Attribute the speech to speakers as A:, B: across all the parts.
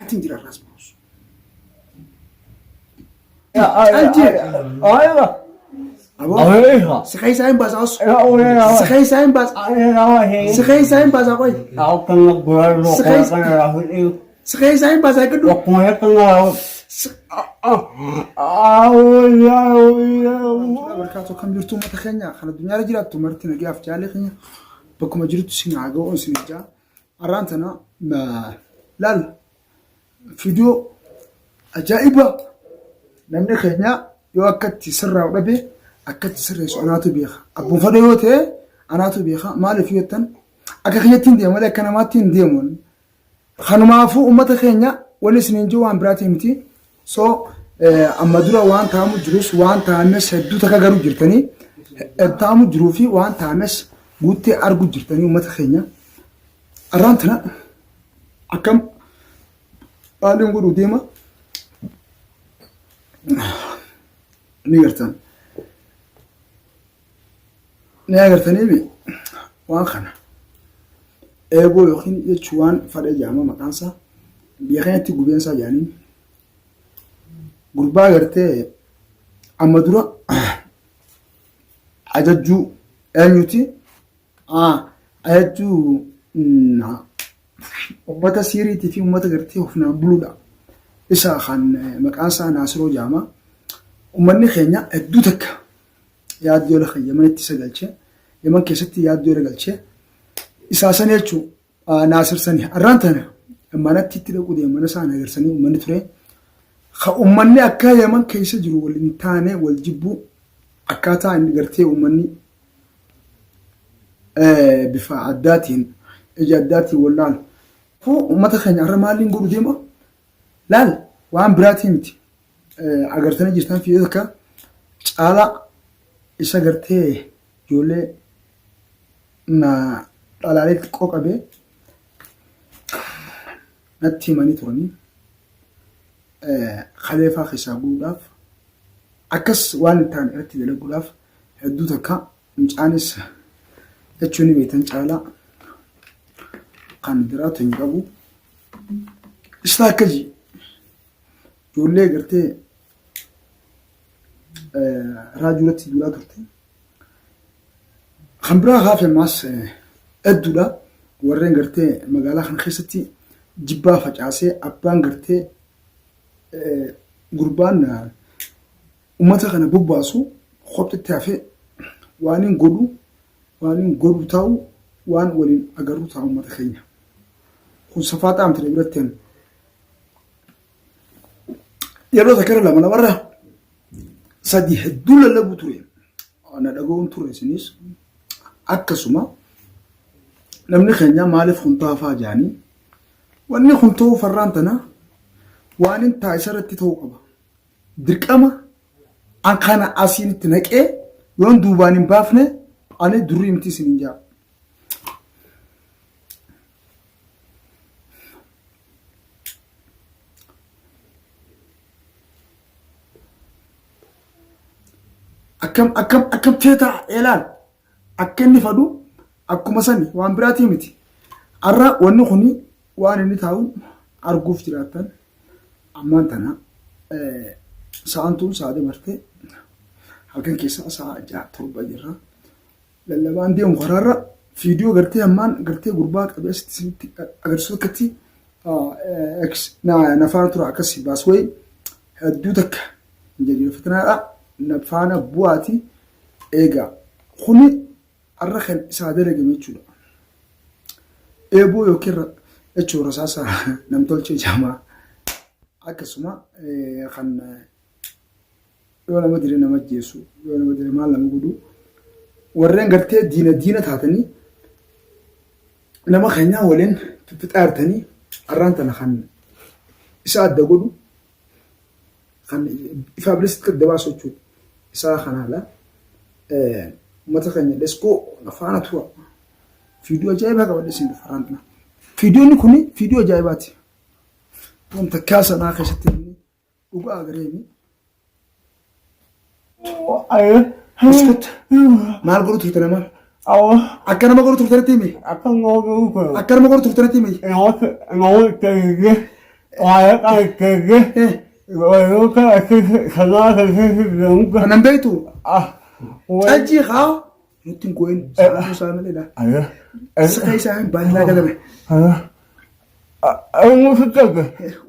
A: Ittiin jira irraas boruus. Alji. Aboo. Si keessaa hin baasaa os. Si keessaa hin baasaa. Si keessaa hin baasaa qoy. Si keessaa hin baasaa eeggadhu. Barkaatoo kam jirtu uummata keenya kan addunyaarra jiraattu marti nagayaaf jaalee keenya bakkuma jirtu sin haa ga'u sin ijaa. Arraan tana laal viidiyoo ajaa'iba namni keenya yoo akkatti sirraa'u dhabe akkatti sirreessu anaatu beeka. Abbuun fadha yoo ta'e anaatu beeka. Maaliif yoo jettan akka kiyyatti hin deemu malee akka namaatti hin deemu. Kanumaafuu uummata keenya wanni isiniin jiru waan biraatii miti. So amma dura waan ta'amu jirus waan ta'ames hedduu takka garuu jirtanii ta'amu jiruu fi waan ta'ames guuttee argu jirtanii uummata keenya. Arraan tana akkam maaliin godhuu deema ni gartan. Ni agartanii waan kana eeboo yookiin jechuun waan fadhee jedhama maqaan isaa biyya keenyatti gubeensaa jedhaniin gurbaa gartee amma dura ajajjuu eenyuti ajajjuu ummata siiriitii fi ummata gartee hufnaan buluudha. Isa kan maqaan isaa Naasiroo jedhama. Ummanni keenya hedduu takka yaaddoo lafa Yamanitti isa galchee Yaman keessatti yaaddoo irra galchee isaa san jechuun Naasir sani arraan tana manatti itti dhaquu deema mana isaa nagarsanii ummanni ture. Ka ummanni akka Yaman keessa jiru wal hin taane wal jibbuu akkaataa inni gartee ummanni bifa addaatiin ija addaatiin wal laalu. Koo uummata keenya har'a maaliin godhu deema? Laal waan biraatii miti. Agartanii jirtan fi akka caalaa isa gartee ijoollee na dhalaalee xiqqoo qabee natti himanii turanii kaleefaa keessaa guuruudhaaf akkas waan hin taane irratti dalaguudhaaf hedduu takka mucaanis jechuun ni beektan caalaa kan biraatu hin qabu. Isa akka ji ijoollee gartee raajuu irratti duulaa turte. Kan biraa haafe ammaas hedduudha. Warreen gartee magaalaa kana keessatti jibbaa facaasee abbaan gartee gurbaan Ummata kana bobbaasu kophitti hafe waanin godhu waanin godhu taa'u waan waliin agarru ta'a ummata keenya. Kun safaaxaa miti na biratti ani. Yeroo takka irra lama lamarra sadi hedduu lallabuu ture. Na dhaga'uun ture isinis akkasuma namni keenya maaliif kun taafaa jaanii wanni kun ta'uu farraan tana waan hin taa isa irratti ta'uu qaba. Dirqama an kana asiin itti naqee yoon duubaan hin baafne ani durrii miti isin hin jaa. Akkam akkam akkam teetaa eelaal akka inni fadhu akkuma sani waan biraatii miti. Har'a wanni kuni waan inni taa'u arguuf jiraattan. Ammaan tana sa'aan tun sa'a dabarte halkan keessaa sa'a 6 7 jirra. Lallabaan deemu karaarra viidiyoo gartee ammaan gartee gurbaa qabee asitti isinitti agarsiisu akkatti na faana tura akkas baas wayi hedduu takka hin jajjabeeffatinaadha. Na faana bu'aati eegaa kuni Har'a kan isaa dalagame jechuudha. Eeboo yookiin jechuun rasaasa namtolchee jedhama. Akkasuma kan yoo nama dire nama ajjeesu yoo nama dire maal nama godhu warreen gartee diina diina taatanii nama keenyaa waliin fixaartanii har'aan tana kan isa adda godhu kan ifaa bilisatti adda baasu jechuudha. Isaa kanaadha. Uummata keenya let's go faana tura. Viidiyoo ajaa'ibaa qabadhe isin dhufa har'aan tana. Viidiyoonni kun viidiyoo ajaa'ibaati. Wanta kaasanaa keessatti namni dhugaa agareemi. Biskut. Maal godhu turte nama? Akka nama godhu turte natti himi. Akka nama godhu turte natti himi. Kanan beektu cajjii haa nutti hin gooyin saamuu isaa malee laa. Sika isaa hin baallaa galame.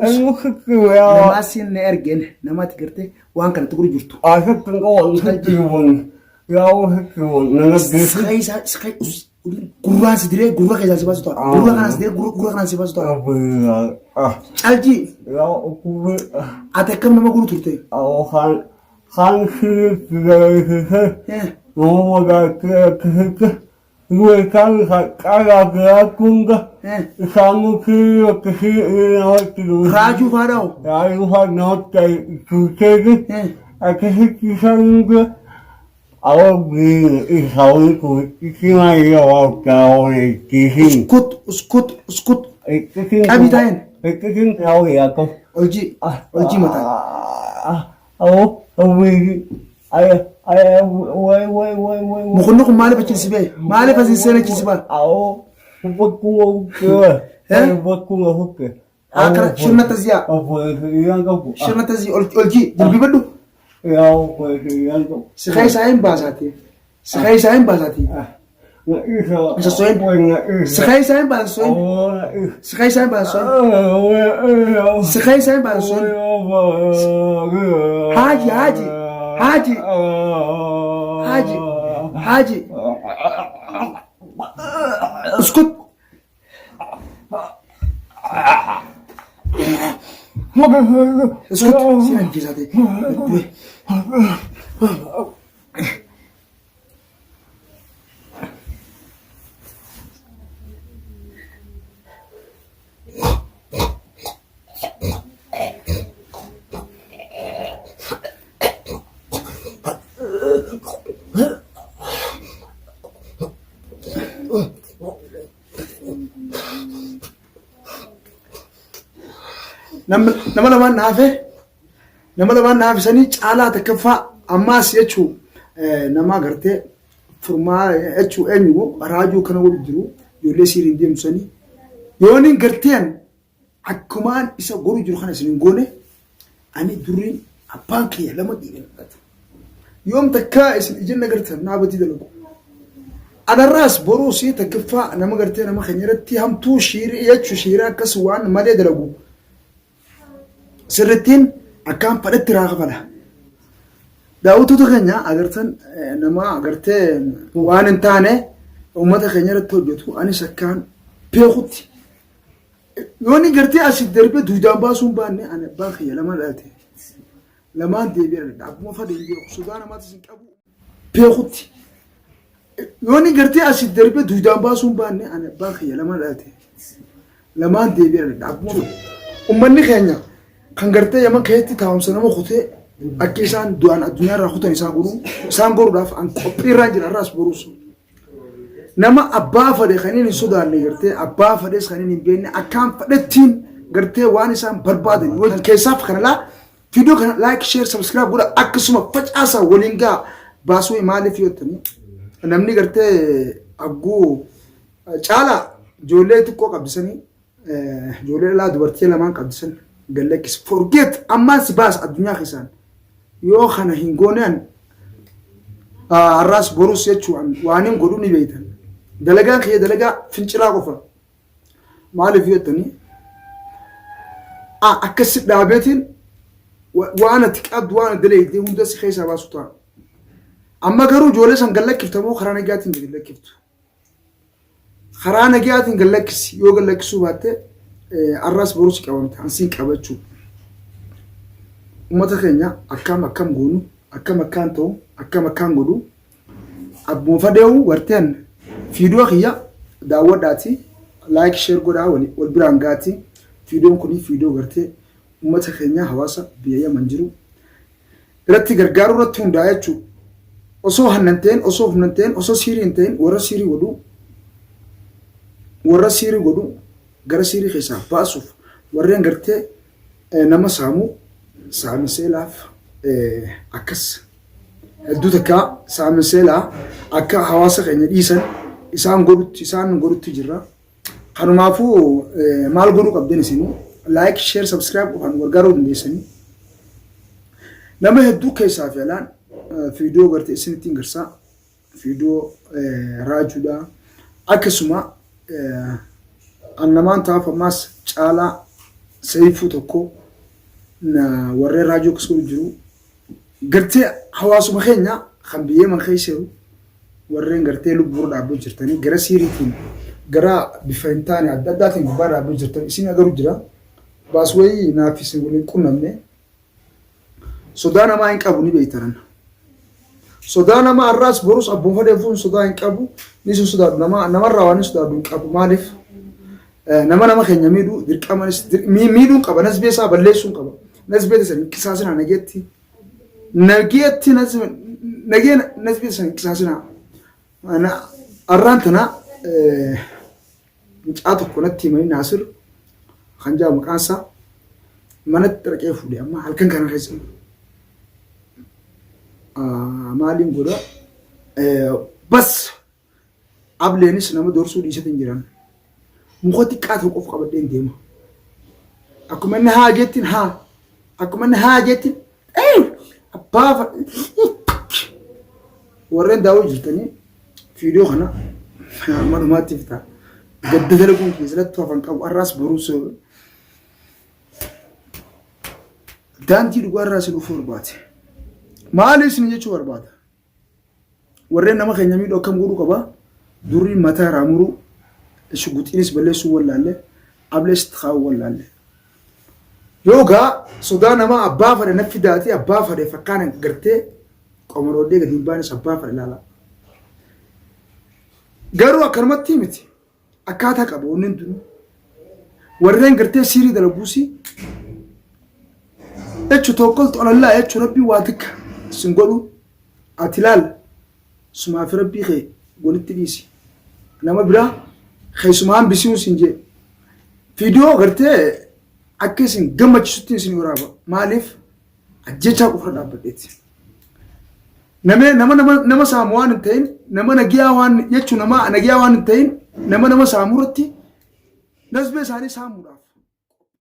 A: Namaa siin na ergeen namaatti gartee waan kanatti gurgurtu jirtu. Sika isaa sika gurraan si diree gurra keessaan si baasu ta'a. Gurra kanaan si diree gurra kanaan si baasu ta'a. Caljii ati akkam nama gurru turte? Raajuu faadhaa hoo? Uskut uskut uskut. Qabii taa'een. Oljii oljii mataa. Mukunni kun maaliif achi si ba'e? Maaliif asiin seena achi si ba'a? Akkana shirna taziyaa. Shirna tazii oljii jilbibadhu. Si keessaa hin baasaati. Si keessaa hin baasaati. Isa so'in. Si keessaa hin baasa so'in. Si keessaa hin baasa so'in. Si keessaa hin baasa so'in. Haaji haaji haaji haaji haaji. Uskut. Uskut. Si ajjeesaati. Nama lamaan na hafe nama lamaan na hafe sanii caalaa takkaffaa ammaas jechuu nama gartee furmaa jechuu eenyu raajuu kana godhu jiru ijoollee siiriin deemtu sanii yooniin garteen akkumaan isa godhu jiru kana isin hin goone ani durriin abbaan kiyya lama dhiibe fudhata. Yoom takkaa isin ijin agartan naa badii dalagu. Anarraas boruu si takkaffaa nama gartee nama keenya irratti hamtuu shiirii jechuu shiirii akkas waan malee dalagu. Sirrittiin akkaan fadhetti raa kafala. Daawwattoota keenya agartan nama agartee waan hin taane uummata keenya irratti hojjetu anis akkaan beekutti Yooni gartee asii darbee duudaan baasuu hin baanne ani abbaan kiyya lama dhalate. Lamaan deebi'ee dhaladha. Abbuma fadhe hin beeku. Sodaa namaatis hin qabu. Beekutti. Yooni gartee asii darbee duudaan baasuu hin baanne ani abbaan kiyya lama dhalate. Lamaan deebi'ee dhaladha. Abbuma fadhe. Uummanni keenya kan gartee yaman keessatti taa'umsa nama kutee akka isaan du'aan addunyaa irraa kutan isaan godhuu isaan godhuudhaaf an qophii irraan jira irraas boruus. Nama abbaa fadhe kan inni hin sodaanne gartee abbaa fadhes kan inni hin beekne akkaan fadhettiin gartee waan isaan barbaadan yoo keessaaf kana laa viidiyoo kana like share subscribe godha akkasuma facaasaa waliin gaa baasuu maaliif yoo jettanii namni gartee agguu caalaa ijoollee xiqqoo qabdisanii ijoollee dhalaa dubartii lamaan qabdisan gallakkis forget ammaan si baasa addunyaa keessaan yoo kana hin goone an har'aas borus jechuu an waan hin godhu ni beektan dalagaan kiyya dalagaa fincilaa qofa maaliif yoo jettanii akkasi dhaabeetiin waan ati qabdu waan ati dalagde hunda si keessaa baasu ta'a amma garuu ijoollee san gallakkiftamoo karaa nagaatiin gadi lakkiftu Karaa nagayaatiin gad lakkisi. Yoo gad lakkisuu baatte har'as borus qabamta. An siin qaba jechuudha. Uummata keenya akkam akkam goonu akkam akkaan ta'u akkam akkaan godhu abbuma fadheewu warteen fiidoo kiyya daawwadhaati like share godhaa wal biraan gaati fiidoon kun fiidoo gartee uummata keenya hawaasa biyya yaman jiru irratti gargaaruu irratti hundaa'a jechuudha. Osoo hanna hin ta'in, osoo humna hin ta'in, osoo siirii hin ta'in warra siirii godhu warra siirii godhu gara siirii keessaa baasuuf warreen gartee nama saamu saamiseelaaf akkas hedduu takka saamiseelaa akka hawaasa keenya dhiisan isaan godhutti isaan godhutti jirra. Kanumaafuu maal godhuu qabdan isin Like, share, subscribe qofaan nu gargaaruu dandeessanii. Nama hedduu keessaa fi alaan viidiyoo gartee isinitti hin garsaa. Viidiyoo raajuudha. Akkasuma annamaan taaf ammaas caalaa seeyfuu tokko warreen raajuu akkas godhu jiru. Gartee hawaasuma keenya kan biyya Yemen keessa jiru warreen gartee lubbuurra dhaabbuu jirtanii gara siiriitiin gara bifa hin taane adda addaatiin gubbaa dhaabbuu jirtan isin agaru jira. Baas wayii naaf isin waliin qunnamne sodaa namaa hin qabu ni beektan. Sodaa namaa har'aas borus abboon fadheefuun sodaa hin qabu ni isin sodaadhu nama namarraa waan hin sodaadhu hin qabu maaliif nama nama keenya miidhuu dirqamanis miidhuun qaba nasbee isaa balleessuun qaba nasbee isa hin qisaasinaa nageetti nageetti nagee nasbee isa hin qisaasinaa arraan tana mucaa tokko natti himanii Naasir kan jedhamu maqaan isaa manatti dhaqee fuudhe amma halkan kana keessa maaliin godha bas Ableenis nama doorsuu dhiisetti hin jiran. Muka xiqqaa tokko qofa qabadheen deema. Akkuma inni haa jettin haa. Akkuma inni haa jettin abbaa warreen daawwii jirtanii viidiyoo kana amma dhumaatti fitaa. Gadda dalaguun keessatti hafan qabu har'aas boruus daandii dhugaa irraa isin dhufuu barbaade. Maali isin jechuu barbaada? Warreen nama keenya miidhu akkam godhuu qaba? Durri mataa irraa muruu, shuguxiinis balleessuu wallaalle, ablees itti kaa'uu wallaalle. Yoo gaa sodaa namaa abbaa fedhe na fidaati abbaa fedhe fakkaan gartee qomaroodhee gadi hin baanes abbaa fedhe ilaala. Garuu akkanumatti miti. Akkaataa qaba wanni hundinuu. Warreen gartee siirii dalaguusi jechu tokkoltu alallaa jechu rabbii waa tikka sin godhu ati laal sumaafi rabbii kee walitti dhiisi. Nama biraa keessumaa hambisiun sin jee. Viidiyoo gartee akka isin gammachisutti isin waraaba. Maaliif ajjechaa qofa dhaabbadheeti. Nama nama nama nama saamu waan hin ta'in nama nagiyaa waan jechuun nama nagiyaa waan hin ta'in nama nama saamu irratti nasbee isaanii saamuudhaaf.